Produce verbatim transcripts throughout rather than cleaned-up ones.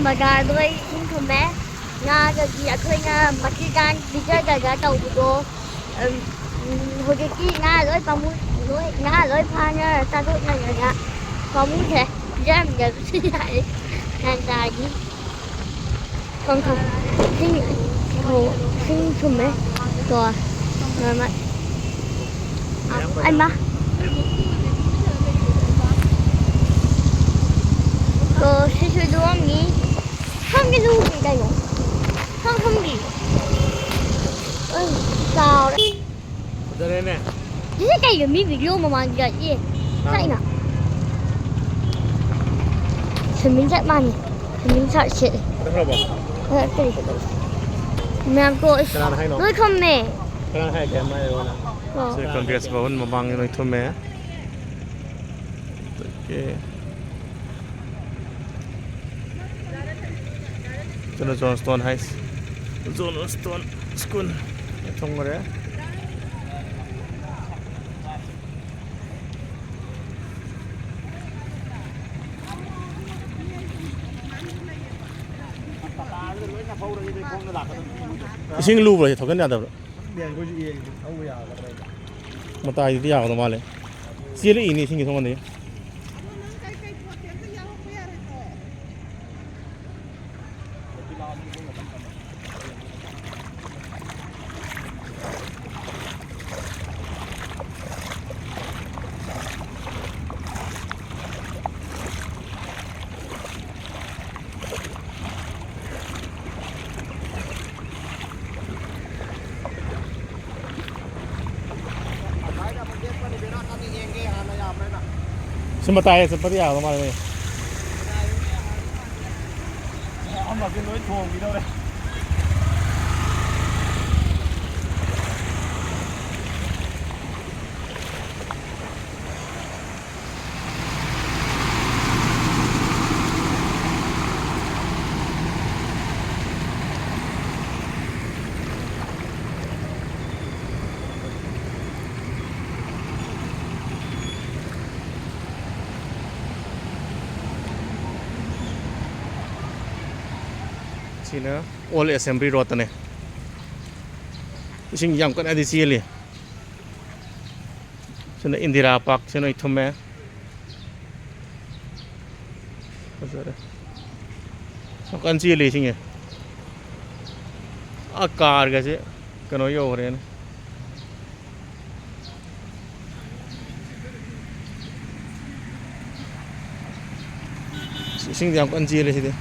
ꯕꯖꯥꯔꯗ ꯂꯣꯏ ꯏꯁꯤꯡ ꯊꯨꯝꯃꯦ꯫ ꯉꯥꯒꯒꯤ ꯑꯩꯈꯣꯏꯅ ꯃꯆꯤꯟꯖꯥꯛ ꯄꯤꯖꯗꯅ ꯇꯧꯕꯗꯣ, ꯎꯝ, ꯎꯝ, ꯍꯧꯖꯤꯛꯇꯤ ꯉꯥ ꯂꯣꯏ ꯄꯥꯝꯃꯨ-, ꯂꯣꯏ, ꯉꯥ ꯂꯣꯏ ꯐꯥꯅ ꯆꯥꯊꯣꯛꯅꯗꯅ ꯄꯥꯝꯃꯨꯈ꯭ꯔꯦ꯫ ꯄꯤꯖꯔꯝꯗꯕꯁꯨ ꯌꯥꯏ꯫ ꯒ꯭ꯌꯥꯟ ꯇꯥꯔꯗꯤ꯫ ꯈꯪ ꯈꯪ꯫ ꯏꯁꯤꯡ, ꯑꯣ, ꯏꯁꯤꯡ ꯊꯨꯝꯃꯦ꯫ ꯇꯣ, ꯅꯣꯔꯃꯦꯜ꯫ ꯑꯩꯃ꯫ ꯇꯣ, ꯁꯤꯁꯨ ꯂꯨꯝꯃꯤ꯫ ꯈꯪꯗꯦ ꯂꯨꯝꯃꯤ ꯀꯩꯅꯣ꯫ ꯈꯪ ꯈꯪꯗꯦ꯫ ꯑꯩ ꯆꯥꯎꯔꯦ꯫ ꯐꯖꯔꯦꯅꯦ꯫ ꯁꯤꯁꯦ ꯀꯩꯅꯣ ꯃꯤ ꯚꯤꯗꯤꯑꯣ ꯃꯃꯥꯡꯗ ꯌꯦ꯫ ꯀꯩꯅꯣ? ꯁ꯭ꯋꯤꯃꯤꯡ ꯁꯔꯠ ꯃꯥꯟꯅꯤ꯫ ꯁ꯭ꯋꯤꯃꯤꯡ ꯁꯔꯠ ꯁꯦꯠꯂꯤ꯫ ꯐꯖꯈ꯭ꯔꯕꯣ? ꯐꯖꯔꯛꯇ꯭ꯔꯤ꯫ ꯃꯌꯥꯝ ꯇꯣ, ꯏꯁ, ꯀꯅꯥꯅ ꯍꯥꯏꯅꯣ? ꯂꯣꯏ ꯊꯝꯃꯦ꯫ ꯀꯅꯥꯅ ꯍꯥꯏꯒꯦ? ꯑꯃ ꯍꯥꯏꯔꯛꯑꯣꯅ꯫ ꯑꯣ꯫ ꯁꯤ ꯀꯪꯒ꯭ꯔꯦꯁ ꯚꯕꯟ ꯃꯃꯥꯡꯒꯤ ꯂꯣꯏ ꯊꯨꯝꯃꯦ꯫ ꯑꯗꯒꯤ ꯁꯤꯅ ꯖꯣꯟ ꯁ꯭ꯇꯣꯟ ꯍꯥꯏꯁ꯫ ꯖꯣꯟ ꯁ꯭ꯇꯣꯟ ꯁ꯭ꯀꯨꯜ ꯊꯨꯡꯈ꯭ꯔꯦ꯫ ꯏꯁꯤꯡ ꯂꯨꯕ꯭ꯔꯣ? ꯁꯤ ꯊꯧꯖꯤꯟ ꯌꯥꯗꯕ꯭ꯔꯥ? ꯈꯪꯗꯦ, ꯑꯩꯈꯣꯏꯁꯨ ꯌꯦꯡꯗꯦ, ꯊꯧꯕ ꯌꯥꯒꯗ꯭ꯔꯥ ꯍꯥꯏꯗꯣ꯫ ꯃꯇꯥꯏꯗꯨꯗꯤ ꯌꯥꯒꯗꯧ ꯃꯥꯜꯂꯦ꯫ ꯆꯦꯜꯂꯛꯏꯅꯦ ꯏꯁꯤꯡꯒꯤ ꯁꯣꯝꯗꯒꯤ꯫ ꯁꯤ ꯃꯇꯥꯏꯗ ꯆꯠꯄꯗꯤ ꯌꯥꯒꯗꯧ ꯃꯥꯜꯂꯦ꯫ ꯑꯃꯁꯨ ꯂꯣꯏ ꯊꯣꯡꯈꯤꯗꯧꯔꯦ꯫ ꯁꯤꯅ ꯑꯣꯜ ꯑꯦꯁꯦꯝꯕ꯭ꯂꯤ ꯔꯣꯗꯇꯅꯦ꯫ ꯏꯁꯤꯡ ꯌꯥꯝ ꯀꯟꯅꯗꯤ ꯆꯦꯜꯂꯤ꯫ ꯁꯤꯅ ꯏꯟꯗꯤꯔꯥ ꯄꯥꯔꯛ, ꯁꯤꯅ ꯑꯩ ꯊꯨꯝꯃꯦ꯫ ꯐꯖꯔꯦ꯫ ꯌꯥꯝ ꯀꯟꯅ ꯆꯦꯜꯂꯤ ꯏꯁꯤꯡꯁꯦ꯫ ꯑꯥ ꯀꯥꯔꯒꯁꯦ ꯀꯩꯅꯣ ꯌꯧꯈ꯭ꯔꯦꯅꯦ꯫ ꯏꯁꯤꯡꯗꯤ ꯌꯥꯝ ꯀꯟꯅ ꯆꯦꯜꯂꯦ ꯁꯤꯗꯤ꯫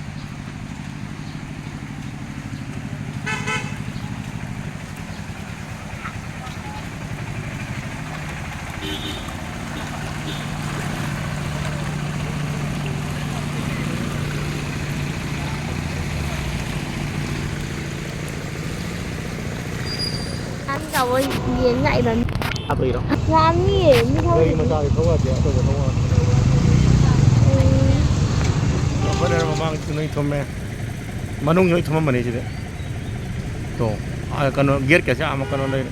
ꯉꯥꯅꯤ ꯀꯥꯕꯣ ꯌꯦꯟ ꯉꯥꯛꯏꯔꯣ? ꯍꯥꯞꯄꯩꯔꯣ? ꯉꯥꯅꯤꯌꯦ, ꯃꯤ ꯊꯧꯔꯤꯗꯨꯗꯤ꯫ ꯒꯥꯔꯤ ꯃꯆꯥꯗꯤ ꯊꯧ ꯌꯥꯗꯦ, ꯑꯆꯧꯕ ꯊꯧ ꯌꯥꯗꯦ꯫ ꯎꯝ꯫ ꯑꯩꯈꯣꯏꯅ ꯃꯃꯥꯡꯁꯨ ꯅꯣꯏ ꯊꯨꯝꯃꯦ, ꯃꯅꯨꯡꯁꯨ ꯂꯣꯏ ꯊꯨꯝꯃꯝꯕꯅꯤ ꯁꯤꯗꯤ꯫ ꯇꯣ, ꯑꯥ, ꯀꯩꯅꯣ, ꯒꯦꯠꯀꯁꯦ ꯑꯥ ꯀꯩꯅꯣ ꯂꯩꯔꯦ꯫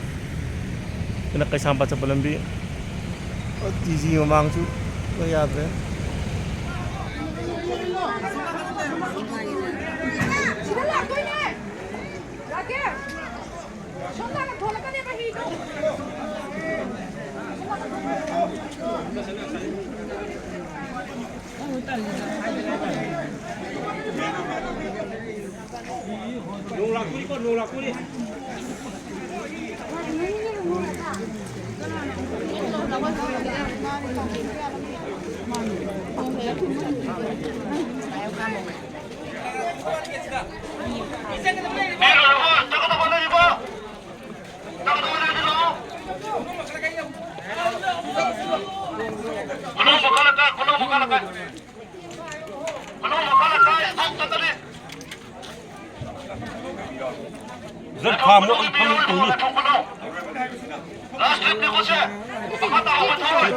ꯁꯤꯅ ꯀꯩꯁꯥꯝꯄꯥꯠ ꯆꯠꯄ ꯂꯝꯕꯤ꯫ ꯇꯤ ꯖꯤ ꯃꯃꯥꯡꯁꯨ ꯂꯣꯏ ꯌꯥꯗ꯭ꯔꯦ꯫ ꯁꯤꯗ ꯂꯥꯛꯇꯣꯏꯅꯦ꯫ ꯔꯥꯀꯦꯁ! ꯁꯣꯝ ꯇꯥꯟꯅ ꯊꯣꯛꯂꯛꯀꯅꯦꯕ ꯍꯤꯗꯣ꯫ ꯅꯣꯡ ꯂꯥꯛꯇꯣꯔꯤꯀꯣ, ꯅꯣꯡ ꯂꯥꯛꯇꯣꯔꯤ꯫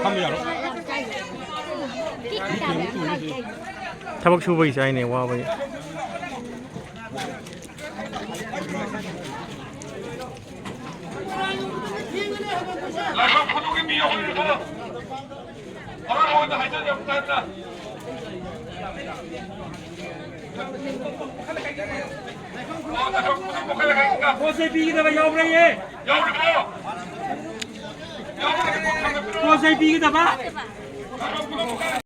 ꯐꯝ ꯌꯥꯔꯣꯏ꯫ ꯊꯕꯛ ꯁꯨꯕꯒꯤ ꯆꯥꯏꯅꯦ, ꯋꯥꯕꯒꯤ꯫ ꯄꯣꯠ ꯆꯩ ꯄꯤꯒꯗꯕ ꯌꯥꯎꯕ꯭ꯔꯥꯌꯦ? ꯄꯣꯠ ꯆꯩ ꯄꯤꯒꯗꯕ꯫